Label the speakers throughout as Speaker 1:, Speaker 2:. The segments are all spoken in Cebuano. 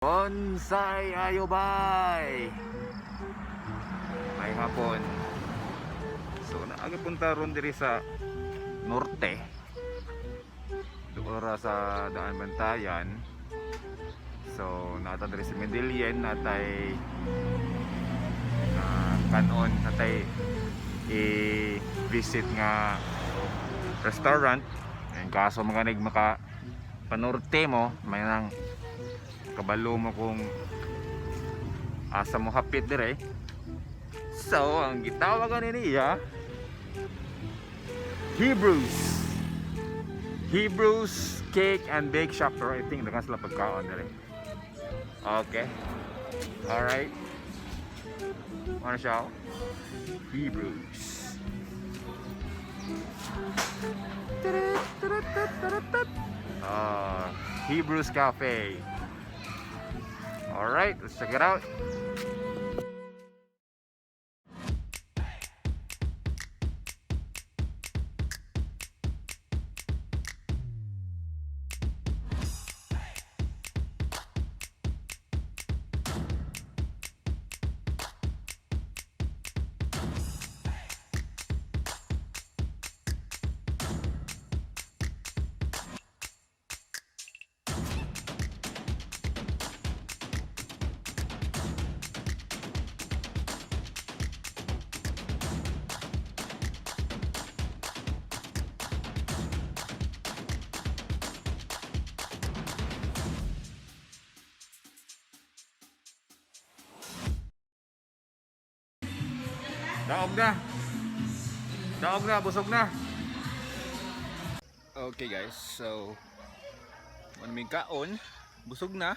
Speaker 1: Bonsai Ayobay. May hapon. So naa punta ron diri sa norte. Doon ra sa Daan Bantayan. So naa ta diri sa Medellin, natay kanon, natay i-visit nga restaurant. In kaso mga nig maka panorte mo, may nang kabalo mo kung asa mo hapit dire. So, ang gitawagan ni niya Hebrews. Hebrews Cake and Bake Shop. Pero I think daghan sila pagkaon dire. Okay. Alright. Ano siya? Hebrews. Ah, Hebrews Cafe. Alright, let's check it out. Daog na. Daog na, busog na. Okay guys, so ano may kaon, busog na.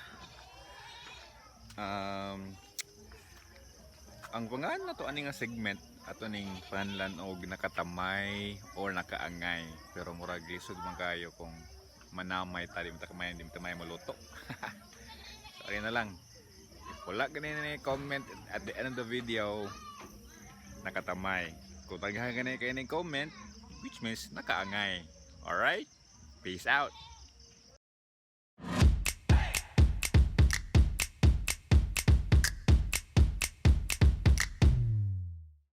Speaker 1: Ang pangalan na to ani nga segment ato ning panlan og nakatamay or nakaangay, pero murag lisod man kayo kung manamay ta, di mo ta kamay, di mo ta may maluto. So ayun na lang, if wala gani ni comment at the end of the video, nakatamay. Kung daghan gani kayo ning comment, which means nakaangay. Alright, peace out.